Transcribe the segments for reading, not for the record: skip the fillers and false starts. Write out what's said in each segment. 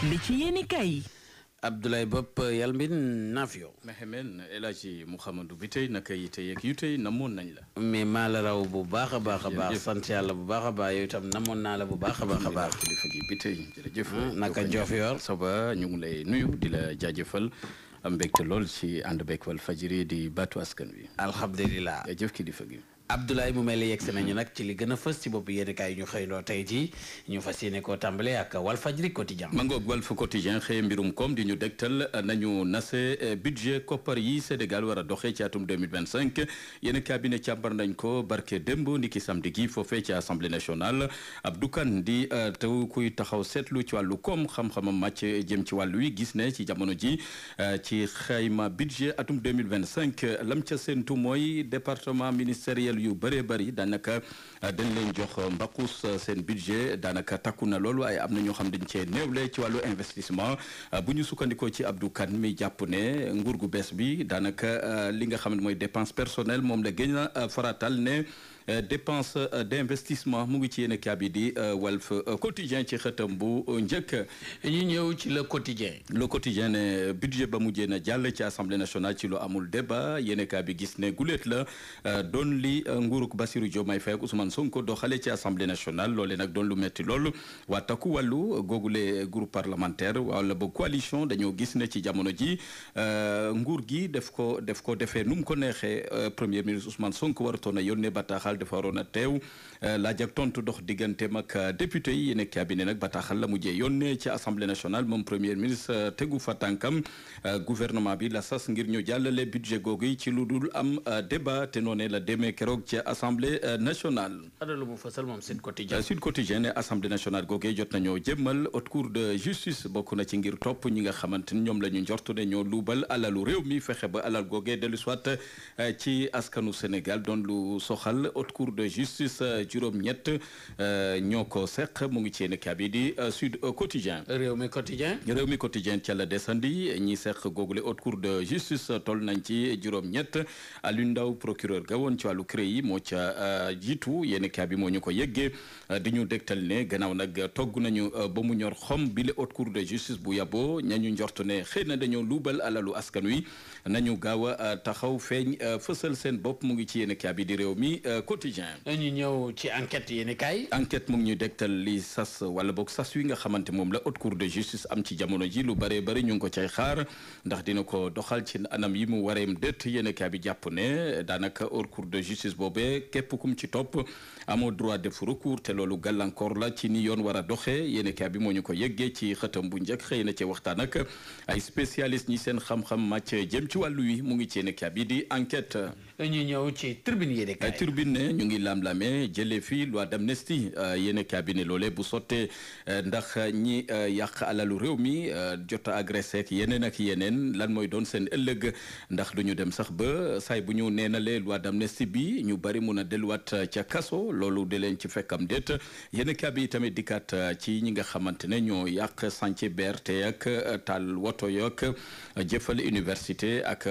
li ci yéenekaay yi. Abdoulaye Bopp Yalmbin Nafio. Mehemen El Hadji Mouhamadou bi tey naka yi tey ak yu tey namoon nañ la. mais maa la raw bu baax a baax a baax. sant yàlla bu baax a baax yow itam namoon naa la bu baax a baax a baax. kilifa gi bi tey jërëjëf. naka Diofior. Saba ñu ngi lay nuyu di la jaajëfal am mbégte lool ci ànd beeg Walfadjri di baatu askan wi. alhamdulilah. jërëjëf kilifa gi. Abdoulaye mu mel ni yegg si nañu nag ci li gën a fës ci bopp yéenekaay yi ñu xëyloo tey jii ñu fas yéene koo tàmbale ak Walfadjri quotidien. ma ngoog Walf quotidien xëye mbirum koom di ñu dégtal nañu nase budget koppar yi Sénégal war a doxee ci atum 2025 yéen cabinet càmbar nañ ko barke démb ndiki samedi gi foofee ci assemblée nationale Abdou Kane di taw kuy taxaw seetlu ci wàllu koom xam-xamam màcc jëm ci wàllu wi gis ne ci jamono ji ci xayma budget atum 2025 lam ca séntu mooy département ministériel yu bëree bëri daanaka dañ leen jox mbaqus seen budget daanaka takku na loolu ay am na ñoo xam dañ cee néewle ci wàllu investissement bu ñu sukkandikoo ci Abdou Kane mi jàpp ne nguur gu bees bi daanaka li nga xam ne mooy dépense personnelle moom la gën a faratal ne dépense d'investissement mu ngi ci yéen a bi di Walf quotidien ci xëtam bu njëkk. ñu ñëw ci le quotidien. le quotidien ne budget ba mujjee na jàll ci assemblée nationale ci lu amul débat yéen a bi gis ne guléet la doon li nguurug Bassirou Diomaye Faye ak Ousmane Sonko doxale ci assemblée nationale loolee nag doon lu metti lool waa takku wàllu googule groupe parlementaire wala ba coalition dañoo gis ne ci jamono ji nguur gi def ko defee nu mu ko neexee premier ministre Ousmane Sonko waratoon a yónnee bataaxal dafa waroon a teew laaj ak tontu dox digganteem ak député yi yéen cabinet nag bataaxal la mujjee yónnee ci assemblée nationale moom premier ministre tegu fa tànkam gouvernement bi la sas ngir ñu jàllale budget googu ci lu dul am débat te noonee la demee keroog ci assemblée nationale. adalu mu fësal moom Sud Quotidien. Sud Quotidien ne assemblée nationale googu jot nañoo jëmmal haute cour de justice bokk na ci ngir topp ñi nga xamante ni ñoom la ñu njortu ne ñoo luubal alalu réew mi fexe ba alal googu dellu soit ci askanu Sénégal doon lu soxal. cour de justice juróom-ñett ñoo ko seq mu ngi ci yéen kabi di Sud Quotidien. réew mi quotidien ca la desandi ñi seq googule haute cour de justice toll nañ ci juróom-ñett Aliou Ndao procureur ga woon ci wàllu CREI yi moo ca jiitu yéen kabi moo ñu ko yëggee di ñu dégtal ne gannaaw nag togg nañu ba mu ñor xom bi le haute cour de justice bu yaboo ñañu njort ne xëy na dañoo luubal alalu askan wi nañu gaaw a taxaw feeñ fësal seen bopp mu ngi ci yéen kabi di réew mi quotidien. ñu ñëw ci enquête yéen kay. enquête mu ngi ñuy dégtal li sas wala boog sas wi nga xamante moom la haute cour de justice am ci jamono ji lu bëree bëri ñu ngi ko cay xaar ndax dina ko doxal ci anam yi mu wareem déet yéen kaa bi jàpp ne daanaka haute cour de justice boobee képp kum ci topp amoo droit def recours te loolu gàllankoor la ci ni yoon war a doxee yéen kaa bi moo ñu ko yëggee ci xëtam bu njëkk xëy na ci waxtaan ak ay spécialiste ñi seen xam-xam màcc jëm ci wàllu wi mu ngi ci yéen kaa bi di enquête. ñu ñëw ci tribune yéen kay. tribune ne ñu ngi lam-lamee jëlee fii loi d'amnistie yéen cabinet loole bu sottee ndax ñi yàq alalu réew mi jot a agressé ak yeneen lan mooy doon seen ëllëg ndax du ñu dem sax ba saay bu ñu neenalee loi d'amnistie bi ñu bari mun a delluwaat ca kaso loolu de leen ci fekkam déet yéen cabinet tamit dikkaat ci ñi nga xamante ne ñoo yàq chantier BRT ak taal woto yok jëfal université ak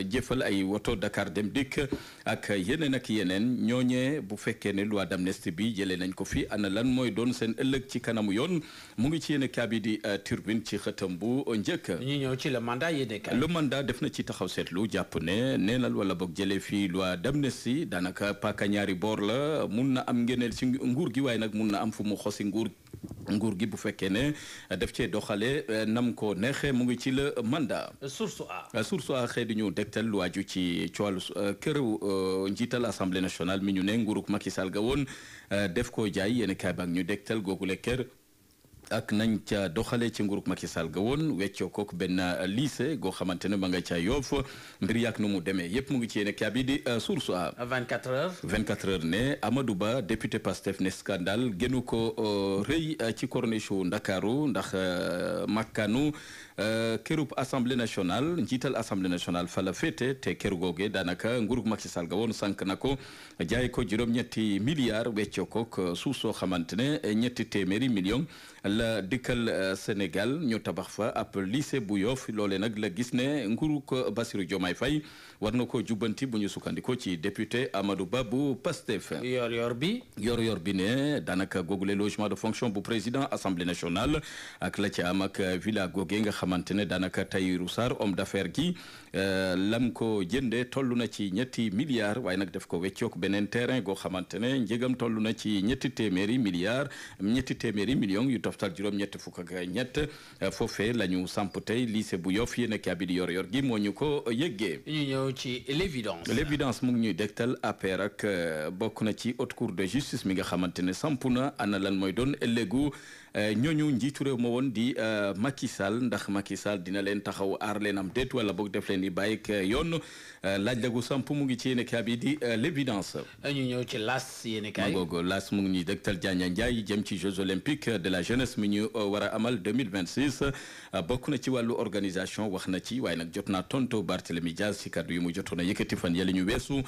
jëfal ay woto Dakar Dem Dikk ak yeneen ñooñee bu fekkee ne loi d'amnistie bi jëlee nañ ko fi ana lan mooy doon seen ëllëg ci kanamu yoon mu ngi ci yéen kaabi di turbine ci xëtam bu njëkk. ñu ñëw ci le mandat yéen kay. le mandat def na ci taxaw seetlu jàpp ne neenal wala boog jëlee fi loi d'amnistie daanaka paaka ñaari boor la mun na am ngeneel ci nguur gi waaye nag mun na am fu mu xosi nguur gi bu fekkee ne def cee doxale nam ko neexee mu ngi ci le mandat. source a xëy di ñu dégtal lu aju ci wàllu këru njiital assemblée nationale mi ñu ne nguurug Macky Sall ga woon def ko jaay yéen kaay ba ak ñu dégtal googule kër ak nañ ca doxale ci nguurug Macky Sall ga woon weccoo kook benn lycée goo xamante ne ma nga ca Yoff mbir yàgg nu mu demee yépp mu ngi ci yéen kaay bi di source a 24 heures ne Amadou Ba député Pastef ne scandale gënu ko rëy ci corniche u Ndakaaru ndax makkanu kërub assemblée nationale njiital assemblée nationale fa la féete te kër googe daanaka nguurug Macky Sall ga woon sànq na ko jaay ko juróom-ñetti milliards weccoo kook suuf soo xamante ne ñetti téeméeri millions la dikkal Sénégal ñu tabax fa ab lycée bu Yoff loole nag la gis ne nguuru ko Bassirou Diomaye Faye war na ko jubbanti bu ñu sukkandikoo ci député Amadou Ba bu Pastef. yor bi ne daanaka googule logement de fonction bu président assemblée nationale ak la ci am ak villa googee nga xamante ne daanaka Tahirou Sarr homme d'affaires gi lam ko jëndee toll na ci ñetti milliards waaye nag def ko weccook beneen terrain goo xamante ne njëgam toll na ci ñetti téeméeri millions yu toftal juróom-ñett fukk ak ñett foofee la ñu samp tey lycée bu Yoff yéen a bi di yor gi moo ñu ko yëggee. ñu ñëw ci l'évidence mu ngi ñuy dégtal APR ak bokk na ci haute cour de justice mi nga xamante ne samp na ana lan mooy doon ëllëgu ñooñu njiitu réew ma woon di Macky Sall ndax Macky Sall dina leen taxaw aar leen am déet wala boog def leen di bàyyi ak yoon laaj lagu samp mu ngi ci yéenekaay bi di l'évidence. ñu ñëw ci las yéenekaay googu las mu ngi ñuy dégtal Diagne Ndiaye jëm ci Jeux olympiques de la jeunesse mi ñu war a amal 2026 bokk na ci wàllu organisation wax na ci waaye nag jot naa tonto Barthélémy Dias ci kaddu yi mu jotoon a yëkkati fan yële ñu weesu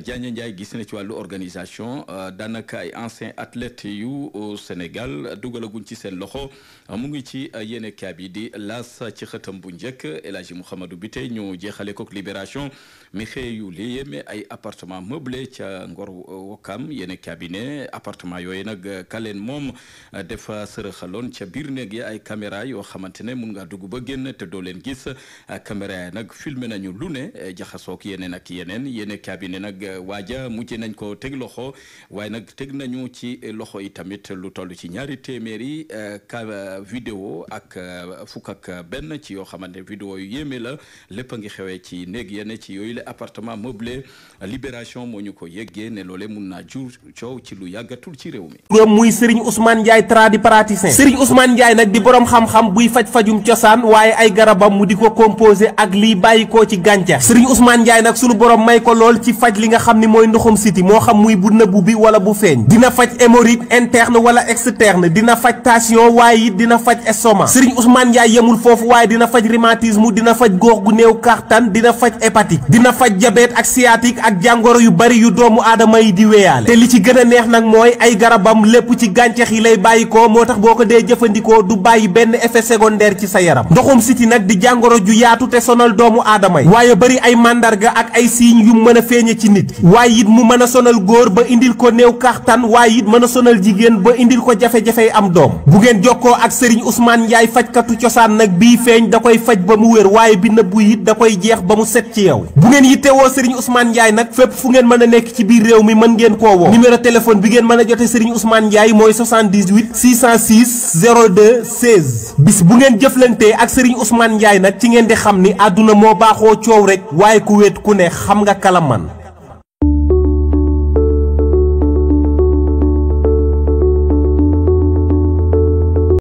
Diagne Ndiaye gis na ci wàllu organisation daanaka ay anciens athlètes yu Sénégal dugalaguñ ci seen loxo mu ngi ci yéenekaay bi di las ci xëtam bu njëkk El Hadji Mouhamadou Biteye ñu jeexale kook Libération mi xëy yu li yéeme ay appartement meublé ca Ngor Wokam yéenekaay bi ne appartement yooyu nag kaleen moom dafa sërëxaloon ca biir néeg yi ay caméra yoo xamante ne mun ngaa dugg ba génn te doo leen gis caméra yi nag filmé nañu lu ne jaxasoog yeneen ak yeneen yéenekaay bi ne nag waaja mujj nañ ko teg loxo waaye nag teg nañu ci loxo yi tamit lu toll ci ñaari téeméeri vidéo ak fukk ak benn ci yoo xamante vidéo yu yéeme la lépp a ngi xewee ci néeg yenn ci yooyu la appartement meublé Libération moo ñu ko yëggee ne loole mun naa jur coow ci lu yàggatul ci réew mi. turam muy Serigne Ousmane Ndiaye tradipraticien Serigne Ousmane Ndiaye nag di borom xam-xam buy faj-fajum cosaan waaye ay garabam mu di ko composé ak liy bàyyikoo ci gàncax Serigne Ousmane Ndiaye nag sunu borom may ko lool ci faj li nga xam ni mooy ndoxum siti moo xam muy bu nëbbu bi wala bu feeñ dina faj hémorroïde interne wala externe dina faj tension waaye it dina faj estomac Serigne Ousmane Ndiaye yemul foofu waaye dina faj rhumatisme dina faj góox gu néew kàttan dina faj hépatique dina faj diabète ak sciatique ak jàngoro yu bari yu doomu aadama yi di weyaale te li ci gën a neex nag mooy ay garabam lépp ci gàncax yi lay bàyyikoo moo tax boo ko dee jëfandikoo du bàyyi benn effet secondaire ci sa yaram ndoxum siti nag di jàngoro ju yaatu te sonal doomu aadama yi waaye bari ay màndarga ak ay signes yu mën a feeñe ci nit waaye it mu mën a sonal góor ba indil ko néew kàttan waaye it mën a sonal jigéen ba indil ko jafe-jafey am doom bu ngeen jokkoo ak Serigne Ousmane Ndiaye fajkatu cosaan nag bii feeñ da koy faj ba mu wér waaye bi nëbbu it da koy jeex ba mu set ci yow bu ngeen yittewoo Serigne Ousmane Ndiaye nag fépp fu ngeen mën a nekk ci biir réew mi mën ngeen koo woo numéro téléphone bi ngeen mën a jote Serigne Ousmane Ndiaye mooy 78 606 02 16 bis bu ngeen jëflantee ak Serigne Ousmane Ndiaye nag ci ngeen di xam ni àdduna moo baaxoo coow rek waaye ku wéet ku ne xam nga kala man